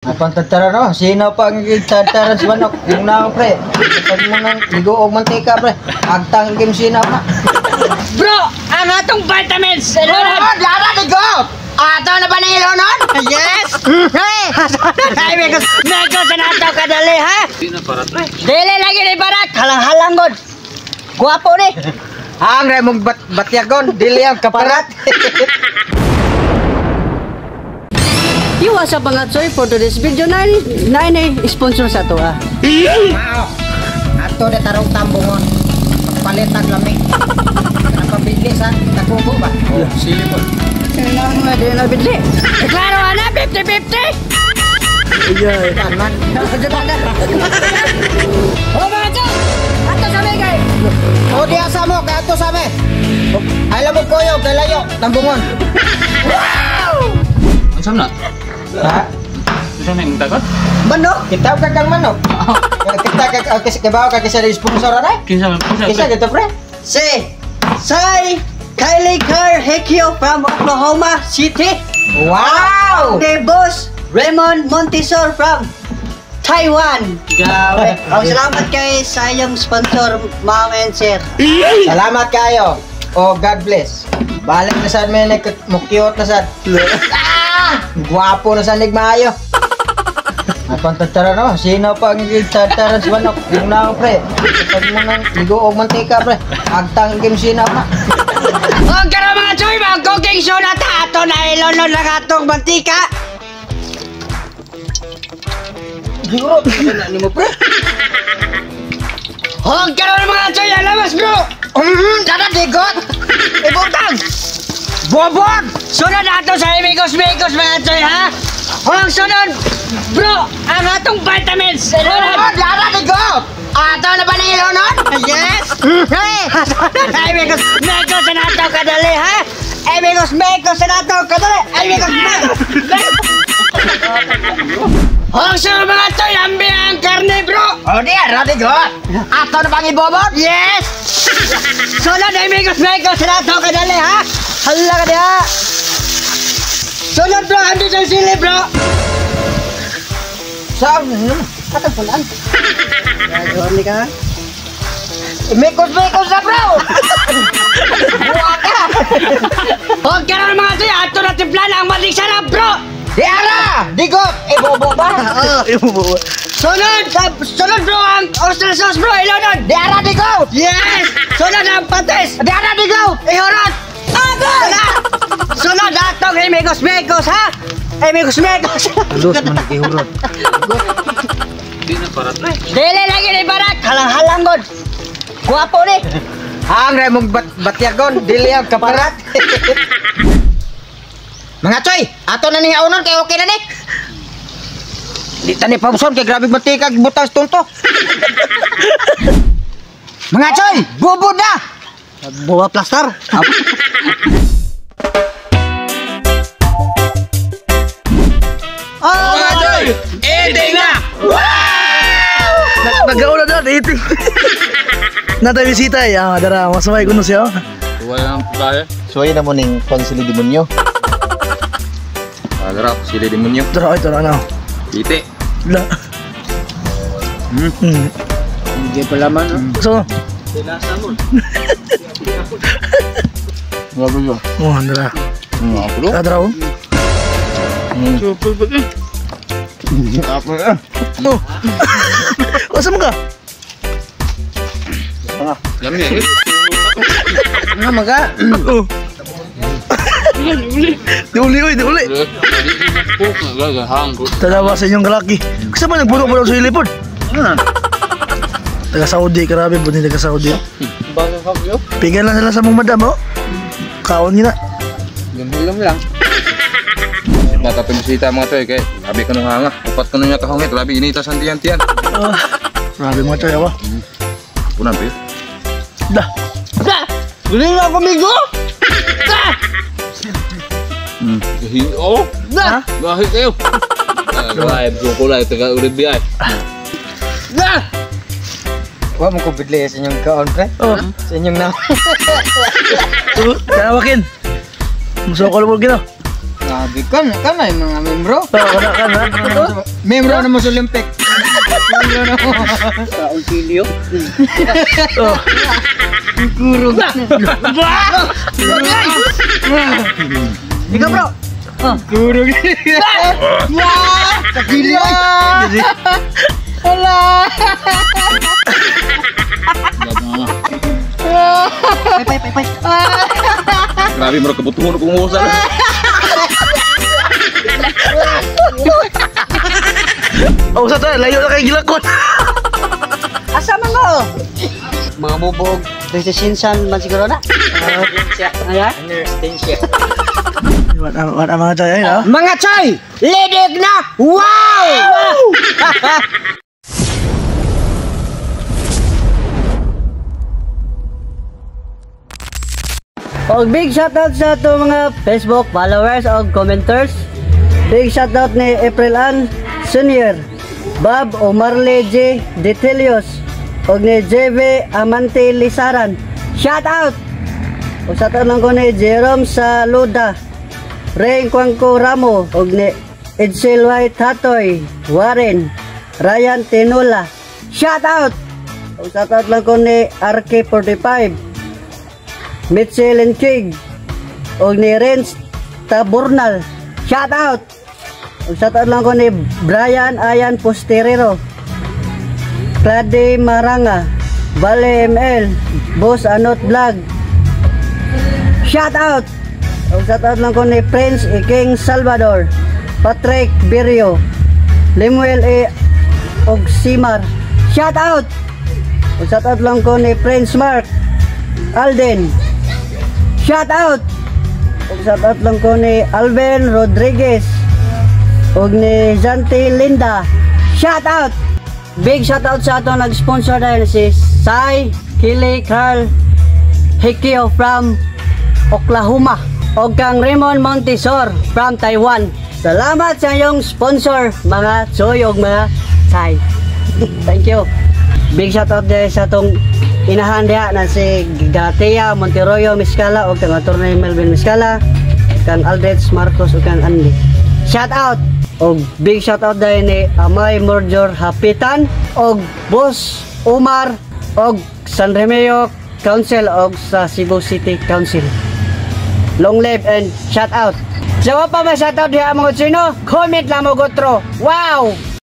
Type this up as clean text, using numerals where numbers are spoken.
Apang tagtara no, sino pang tagtara sa manok? Yung na pre. Pag mo nang ligo og mantika pre. Agtang kim sino na. Bro, ang atong vitamins. Ilonod, lara ligo. Ato na ba ng ilonon? Yes. Hey. Ay, mekos, mekos na nato kadali ha. Di na parat pre. Dili lagi ni barat, halang-halang god. Guwapo ni. Ang ray mong batyagon, dili ang kaparat. Yo, what's up mga tsoy? For today's video, nine nine sponsor sa to ah. Mao. Ato na tarong tambungon. Pagpalit ang lami. Napabili sa tagugo ba? Oh, sili po. Kailangan nga din na bidli. Klaro ana, 50-50. Iya, man. Oh mga tsoy, ato sa kay. O di asa mo, kay ato sa me. Ay lamog koyo, kay layo, tambungon. Ang sam na? Ha? Unsa na yung tagot? Manok? Kita ka kang manok. Kita ka kasi kibaw ka kasi sponsor na. Kinsa man kinsa? Kisa dito pre. Si Sai Kylie Carr Hekio from Oklahoma City. Wow! The boss Raymond Montesor from Taiwan. Grabe. Oh, salamat kay sa iyong sponsor, ma'am and sir. Salamat kayo. Oh, God bless. Balik na sad may mukiyot na sad. Ah! Gwapo na sad maayo. Apang tagtara no, sino pang tagtara sa manok? Yung na pre. Pag mo nang ligo og mantika pre. Agtang kim sino na. Og karon mga choy, mag cooking show na ta ato na ilonod lang atong mantika. Siguro na nimo pre. Og karon mga choy, alamas bro. Dada digot. Ibutang. Bobot. Sunod ato sa Amigos Migos mga choy ha. Og sunod bro, ang atong vitamins. Ilonod. Lara digot. Ato na ba ng ilonod? Yes. Hey! Amigos Migos na ato kadali ha. Amigos Migos na ato kadali. Amigos Migos. Og sunod mga choy, ambi ang karne bro. Oh, di ara digot. Ato na bang ibobot? Yes! Sunod amigos migos na ato kadali ha. Hala ka diha. Sunod bro, andi sa sili bro. Saan? Katang pulaan. Gagawin ni ka. Mikos-mikos na bro! Buwa ka! Huwag ka na mga tuy, ato na timpla ang maling sarap bro! Di ara! Digot! Ibobo ba? Oo. Sunod, sunod bro ang oyster sauce bro, ilunod! Di ara digot! Yes! Sunod ang patis! Di ara digot! Ihurot! Agos! Sunod atong imigos-migos ha! Imigos-migos! Lus man gihurot. Di na parat pre. Dili lagi ni barat, halang-halang god. Guwapo ni. Ang ray mong batyagon, dili ang kaparat. Mga choy, ato na ni haunon kay okay na ni. Di ta ni Pabson kay grabe mantika butang sa tunto. Mga choy, bubod na. Buwa plaster. Oh, Mga choy, eating na. Nagkaula na, eating. Natay bisita eh. Ah, dara, masumay kuno siya. Wala nang putahe. Suway na mo ning konsili demonyo. Ah, dara, sili demonyo. Dara, ito na, ano. Ite. La. Hindi pa laman no. So, Grabe ba? oh, dara. Mga pulo. Dara, dara, oh. Super ba eh? Ako eh. Oh. Oh, saan mo ka? Lami eh. Nga maga. Oh. Di uli, oy, di uli. Tanawa sa inyong kalaki. Kasi ba nagpuno-puno sa ilipod? Taga Saudi, grabe po ni taga Saudi. Pigan lang sila sa mong madam, oh. Kaon nila. Lumulum lang. Natapin bisita mga choy kay labi ko nung hanga. Upat ko nung kahungit, labi inita sa tiyan-tiyan. Ah, grabe mga choy, awa. Punan pa yun. Dah. Da! Guli na ako migo! Da! Gahi, oh. Da! Gahi kayo. Live, so kulay, taga ulit bi ay. Da! Wa mo ko bidli sa inyong kaon pre. Oh. Sa inyong na. Oh, tanawakin. Musokol mo gino. Grabe ka, kanay mga membro. Oh, kana kana. Membro na mo sa Olympic. Membro na mo. Kaong kilyo. Oh. Kurog. Ikaw, bro. Kurog. Sa kilyo. Hala. Pay, pay, pay, pay. Grabe murag kabutuhon kung usa. Oh, sa tayo, layo na kay gilakon. Asa man mo? Mga bubog. Resistensan man siguro na. Ayan. Understand. Wala mga choy ay, no? Mga choy, lidig na! Wow! Og big shoutout sa ato mga Facebook followers og commenters. Big shoutout ni April Ann Senior, Bob Omarle J. Detelios, og ni JV Amante Lisaran. Shoutout! Og shoutout lang ko ni Jerome Saluda, Ray Kwangko Ramo, og ni Edsel White Hatoy, Warren, Ryan Tinola. Shoutout! Og shoutout lang ko ni RK45, Mitchell and King, og ni Renz Taburnal. Shout out! Og shout out lang ko ni Brian Ayan Posterero, Clade Maranga, Vale ML, Boss Anot Vlog. Shout out! Og shout out lang ko ni Prince Iking Salvador, Patrick Berio, Lemuel A. Ogsimar. Shout out! Og shout out lang ko ni Prince Mark Alden. Shout out! Og shout out lang ko ni Alvin Rodriguez og ni Zanti Linda. Shout out! Big shout out sa atong nag-sponsor dahil si Sai Kili Carl Hikio from Oklahoma og kang Raymond Montesor from Taiwan. Salamat sa iyong sponsor, mga choy og mga Sai. Thank you. Big shout out din sa atong inahan diha na si Gatea Monteroyo Miscala og kang Attorney Melvin Miscala, kang Aldrich Marcos ug kang Andy. Shout out og big shout out din ni Amay Morjor Hapitan og Boss Omar og San Remeo Council og sa Cebu City Council. Long live and shout out. Sa pa man shout out diha, mga chino, comment lang mo gotro. Wow!